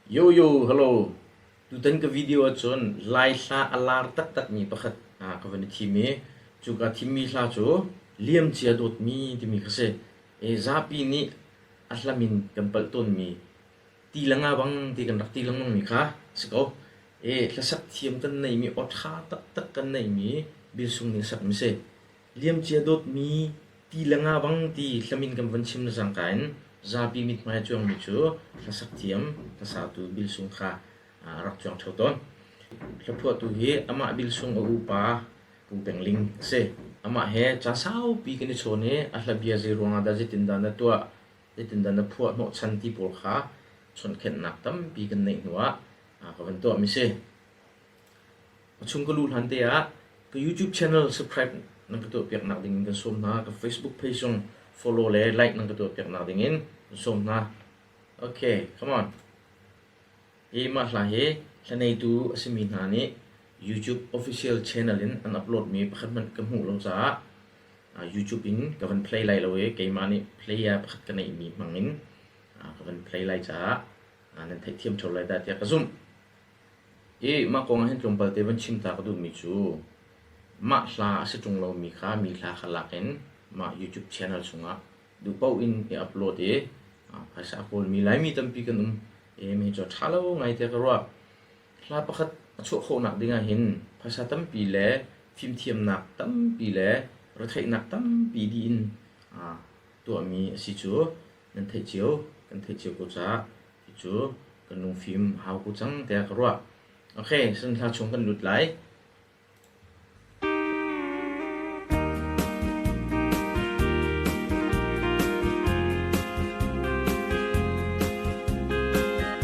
Yo yo hello tutan ka video ahcun Lai hla a lar taktakmi pakhat ka van i thim i cu ka thimmi hla cu Liamcia Dawtmi timi kha si. I zapi nih a hlam in kan palh tawnmi ti le nga bang ti kan rak ti lengmangmi kha si ko. I hlasak thiam kan neimi aw ṭha taktak kan neimi Bil Sung nih a sakmi si. Liamcia dawtmi ti le nga bang ti hlamin kan von chim le cangka in zapi mithmai a cuangmi cu hlasak thiam hlasatu Bil Sung kha a rak cuang ṭheo tawn. Hlaphuahtu hi amah Bil Sung a upa Pu Peng Ling a si. Amah he caan saupi kan i chawn i a hlabia zei ruangah dah zeitindah na tuah, zeitindah na phuah hnawhchan ti pawl kha chawnhkhenhnak tampi kan neih hnuah ka van tuahmi si. A chung ka luh hlan te ah ka YouTube channel subscribe nan ka tuahpiak nak ding in kan sawm hna. Ka Facebook page zong follow le like nan ka tuahpiak nak ding in kan sawm hna. Okay, come on. Hi mah hla hi hla neitu a simi hna nih YouTube official channel in an upload mi pakhat hmanh ka hmuh lo caah YouTube in ka van play lai lo i keimah nih player pakhat ka neihmi hmang in ka van play lai caah nan theihthiam ṭheo lai dah tiah ka zumh. Hi mah kong ah hin tlawmpal te van chim ta ka duhmi cu mah hla a si ṭung lomi kha mi hla kha lak in mah YouTube channel chungah duh paoh in i upload i phaisa a kawlmi Laimi tampi kan um. I mi cu a ṭha lo ngai tiah ka ruah. Hla pakhat a chuah khawhnak ding ah hin phaisa tampi le fimthiamnak tampi le retheihnak tampi dih in tuahmi a si cu nan theih cio, kan theih cio ko caah Cucu kan lungfim hau ko cang tiah ka ruah. Okay, sun hla chung kan lut lai.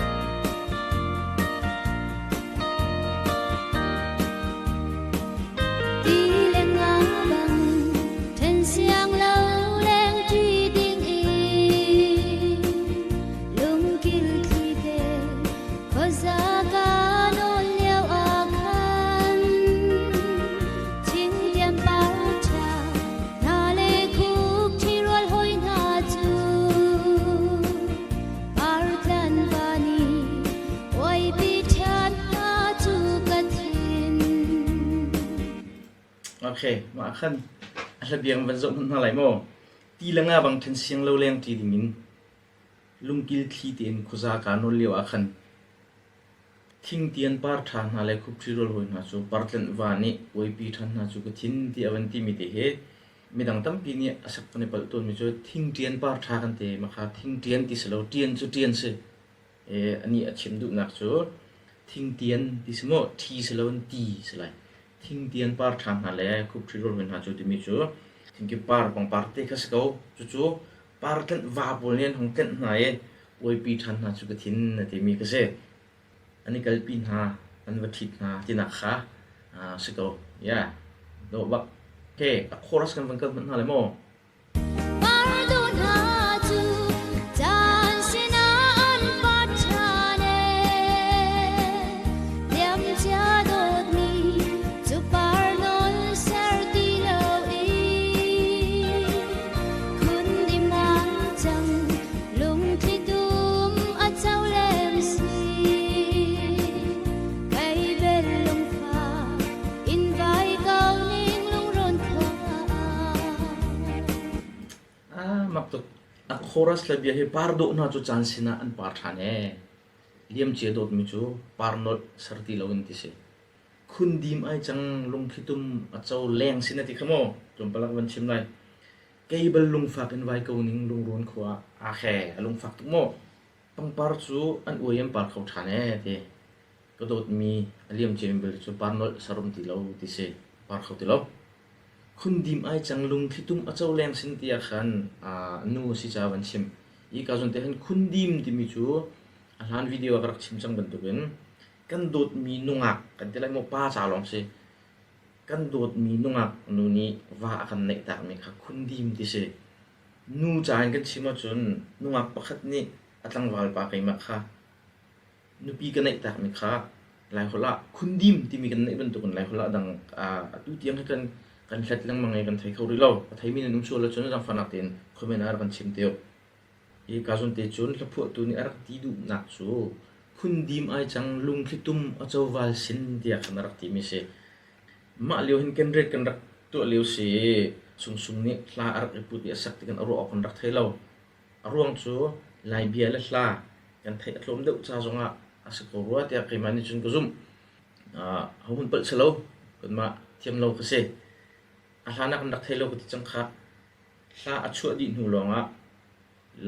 Ti le nga bang ṭhen siang lo lengṭi ding in Lungkil thli te khuaza ka nawl lio ah khan Thingtian par ṭha hna le khuk ṭhirual hoi hna cu Partlan van i uaipi ṭhan hna cu ka thin. Okay, mah khan a hlabiang van zoh hmanh hna lai maw? Ti le nga bang ṭhen siang lo leng ṭi ding in Lungkil thli tein khuaza kaa nawl lio ah khan thingtian par ṭha hna le khupṭhi rawl hawi hna cu partlanh va nih uaipi ṭhan hna cu ka thin ti a van timi te hi midang tampi nih a sak kan i palh tawnmi cu thingṭian par ṭha kan ti. Mah kha thingṭian ti si lo, ṭian cu ṭian si. Anih a chim duhnak cu thingtian ti si maw ṭhi si loin ti si lai. Thingtian par ṭha hna le khupṭhi rawl hna cu timi cu thingkip par pangpar te kha si ko. Cucu par tlanh va pawl nih an hung tlanh hna i uaipi ṭhan hna cu ka thin a timi ka si. An i kalpi hna, an va ṭhit hna tinak kha si ko. Yeah. Dawh bak. Okay, a chorus kan van kal hmanh hna le maw? Ah, mak tuk. A chorus le bia hi par dawh hna cu caan sinah an par ṭhan ee. Liamcia dawtmi cu par nolh ser ti loin ti si. Khundim ai cang lungthlitum a co leng sin a ti kha maw? Tlawmpal ah ka van chim lai. Kei bal lungfak in vai ko ning lungrawn khua ah khe a lungfak tuk maw? Pangpar cu an uai an par kho ṭhan ee ti. Ka dawtmi a liamciami bal cu par nolh sarum ti lo ti si. Par kho ti lo. Khundim ai cang lungthlitum a co leng sin ti ah khan nu a si caah van chim. Hi ka zawn te hin khundim timi cu a hlan video ah ka rak chim cang bantukin kan dawtmi nungak kan ti lai maw pa ca lawng si. Kan dawtmi nungak nu nih va a kan neih takmi kha khundim ti si. Nu ca in kan chim ahcun nungak pakhat nih a tlangval pa keimah kha nupi ka neih takmi kha Laiholh ah khundim timi kan neih bantukin Laiholh ah dang atu tiang hi kan kan hlet lengmang i kan thei kho rih lo. A theimi nan um sual ahcun zaangfahnak tein comment ah rak kan chim te u. Hi ka zawn te cun hlaphuahtu nih a rak ti duhnak cu. Khundim ai cang lungthlitum a coval sin tiah khan a rak timi si. Mah lio hin kenret kan rak tuah lio si i Sungsung nih hla a rak i put i a sak ti kan a ruah awk kan rak thei lo. A ruang cu Lai bia le hla kan theih a tlawm deuh ca zongah a si ko rua tiah keimah nih cun ka zumh. Hohmanh palh si lo, kanmah thiam lo ka si. A hlan ah kan rak thei lo ka ti cang khah. Hla a chuah dih hnu lawngah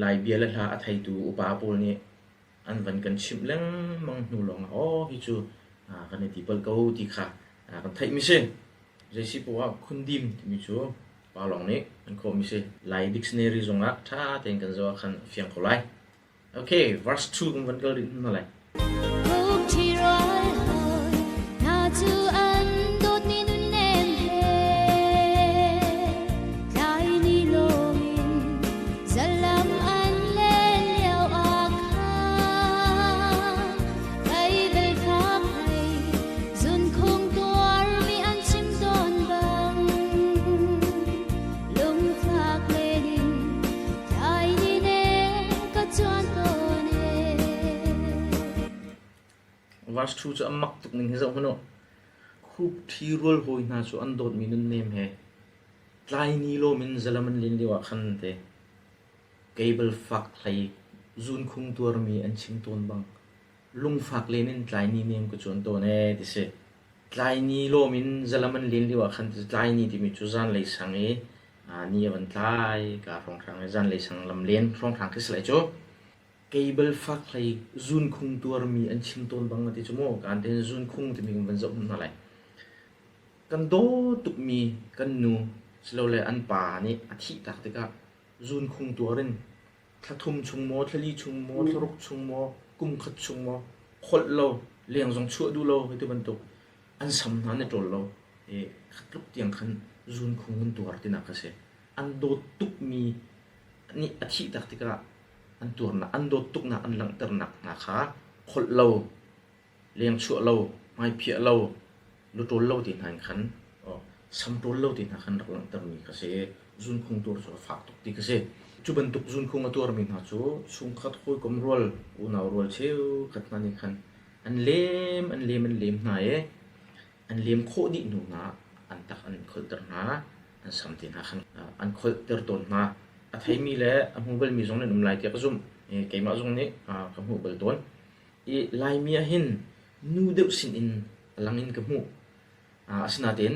Lai bia le hla a theitu upa pawl nih an van kan chimh lengmang hnu lawngah aw hi cu kan i ti palh ko ti kha kan theihmi si. Zeisi poah ah khundim timi cu pa lawng nih an khawhmi si. Lai dictionary zongah ṭha tein kan zoh ah khan a fiang ko lai. Okay, verse 2 kan van kal rih hna lai. Verse 2 cu a mak tuk ning hi zoh hmanh u. Khup ṭhi rual hawi hna cu an dawtmi nunnem he tlai ni lawm in zalam an len lio ah khan te cable fak hlei zunkhung tuarmi an chim tawn bang lungfak len in tlai ni nem ka cuan tawn ee ti si. Tlai ni lawm in zalam an len lio ah khan tlai ni timi cu zanlei sang i ni a van tlai ka hrawnghrang i zanlei sang lam len hrawnghrang khi si lai cu. Cable fak hlei zunkhung tuarmi an chim tawn bang a ti cu mu. Kaan tein zunkhung timi kan van zoh hna lai. Kan daw tukmi kan nu silole an pa nih a thih tak tikah zunkhung tuar in thla thum chung maw, thla li chung maw, thla ruk chung maw, kum khat chung maw, kholh lo, leng zong chuah duh lo, hei ti bantuk an sam hna an i ṭawl lo. I kha tluk tiang khan zunkhung an tuar tinak a si. An dawt tukmi nih a thih tak tikah an tuarnak, an dawt tuknak an langhternak hna kha kholh lo, leng chuah lo, hmaiphiah lo, luṭawl lo ti hna in khan samṭawl lo ti hna khan rak langhtermi kha si i zunkhung tuar cu a fak tuk ti kha si. Cu bantuk zunkhung a tuarmi hna cu chungkhat hawikom rual, unau rual cheukhat hna nih khan an lem, an lem, an lem hna i an lem khawh dih hnu hna an tak an kholhter hna, an sam te hna khan an kholhter tawn hna. A theimi le a hmu balmi zong nan um lai tiah ka zumh. Keimah zong nih ka hmuh bal tawn. I Laimi ah hin nu deuh sinin a lang in ka hmuh. Asinain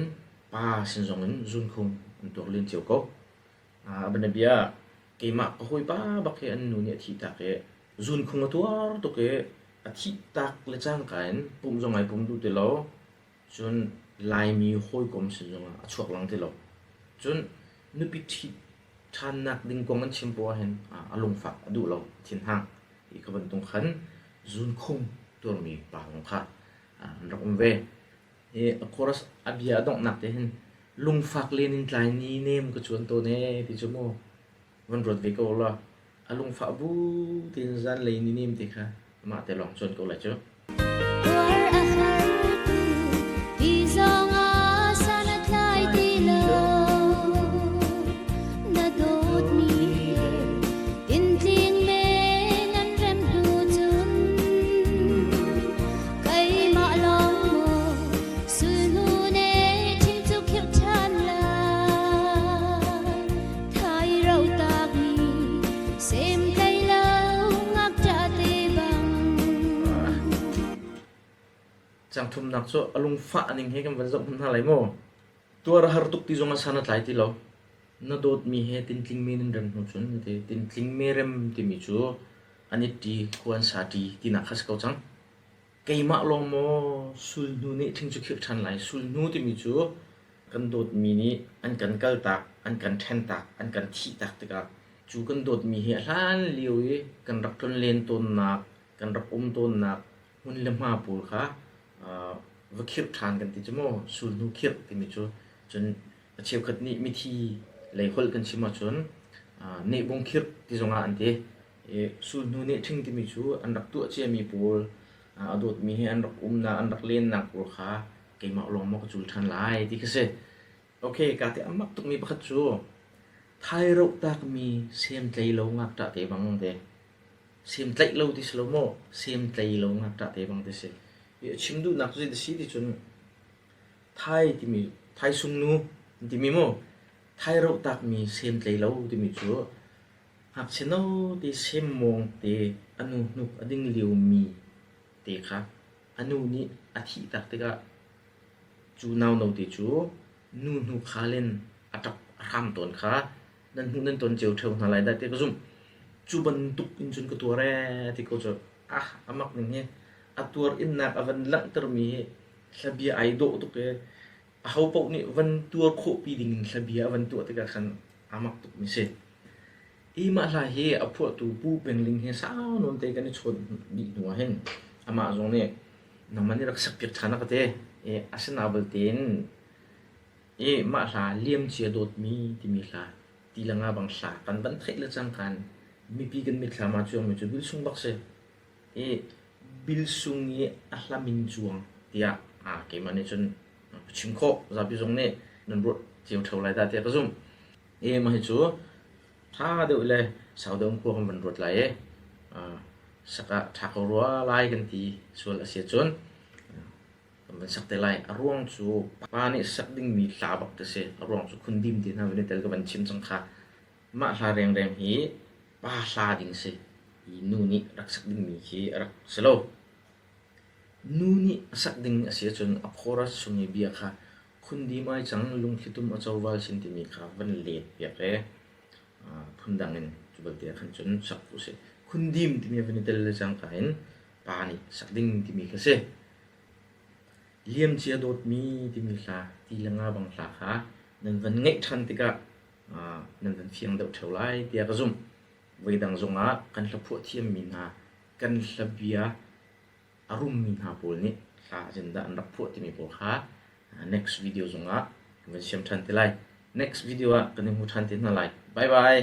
pa sin zongin zunkhung an tuar len cio ko. A bianabia ah keimah ka hawipa bak hi an nu nih a thihtak i zunkhung a tuar tuk i a thihtak le cangka in pumh zong ai pum duh ti lo. Cun Laimi hawikom sin zongah a chuak lang ti lo. Cun nupi ṭhit ṭhannak ding kong an chim poah hin a lungfak a duh lo, a thinhang. Hi ka bantuk khan zunkhung tuarmi pa zong kha an rak um ve. Hi a chorus a bia a donghnak te hin lungfak len in tlai ni nem ka cuan tawn ee ti cu mu van ruat ve ko law a lungfah bu tein zanlei ni nem te kha amah te lawng cuan ko lai cu. Cang thumnak cu a lungfah ning he kan van zoh hna lai maw? Tuar a har tuk ti zong a san a tlai ti lo. Na dawtmi he tintling men in rem hnu cun ti tintling me rem timi cu an i ṭi khua an sa ṭi tinak kha si ko cang. Keimah lawng maw sulhnu nih ṭhing cu khirh ṭhan lai? Sulhnu timi cu kan dawtmi nih an kan kaltak, an kan ṭhentak, an kan thihtak tikah cu kan dawtmi hi a hlan lio i kan rak tlonlen tawnnak, kan rak um tawnnak hmun le hma pawl kha va khirh ṭhan kan ti cu maw? Sulhnu khirh timi cu cun a cheukhat nih mithi lei holh kan chim ahcun nehbung khirh ti zongah an ti. Sulhnu nih ṭhing timi cu an rak tuah ciami pawl, a dawtmi he an rak umnak, an rak lennak pawl kha keimah lawng maw ka cul ṭhan lai ti kha si. Okay, ka ti a mak tukmi pakhat cu thai roh takmi semtlei lo ngakṭah te bang te. Semtlaih lo ti si lo maw? Semtlei lo ngakṭah te bang ti si. I a chim duhnak cu zei si ti cun Thai timi Thaisung nu an timi mu Thai rohtakmi semtlei lo timi cu ngakchia note semmawng te a nu hnuk a ding liomi te kha a nu nih a thihtak tikah cu nau note cu nu hnuk khal in a ṭap a hram tawn kha nan hmuh nan ton cio ṭheo hna lai dah ti ka zumh. Cu bantuk in cun ka tuar ee ti ko cu ah a mak ning hi a tuar innak a van langhtermi hi hlabia ai dawh tuk i aho paoh nih van tuar khawhpi ding in hlabia a van tuah tikah khan a mak tukmi si. Hi mah hla hi a phuahtu Pu Peng Ling he sau nawn te kan i chawnh dih hnu ah hin amah zong nih nangmah nih rak sakpiak ṭhan a ka ti. I asina belte in i mah hla Liamcia Dawtmi timi hla ti le nga bang hla kan van theih le cangka in mipi kan mitthlam ah cuangmi cu bil sung bak si. I bil sung i a hlam in cuang tiah keimah nih cun ka chim khawh. Zapi zong nih nan ruah cio ṭheo lai dah tiah ka zumh. I mah hi cu ṭha deuh le sau deuh in khua kan van ruat lai i sak ah ṭha ko rua lai kan ti sual a si ahcun kan van sak te lai. A ruang cu pa nih sak dingmi hla bak ka si. A ruang cu khundim ti hna van i tel ka van chim cang kha. Mah hla rengreng hi pa hla ding si. I nu nih rak sak dingmi khi a rak si lo. Nu nih a sak ding a si ahcun a chorus chung i bia kha Khundim ai cang lungthlitum a coval sin timi kha van let piak i phundang in cu belte ah khan cun sak ku sih. Khundim timi a van i tel le cangka in pa nih sak ding timi kha si. Liamcia dawtmi timi hla ti le nga bang hla kha nan van ngaih ṭhan tikah nan van fiang deuh ṭheo lai tiah ka zumh. Voidang zongah kan hlaphuah thiammi hna kan hlabia a rummi hna pawl nih hla zeitindah an rak phuah timi pawl kha next video zongah kan van siam ṭhan te lai. Next video ah kan i hmu ṭhan te hna lai. Bye bye.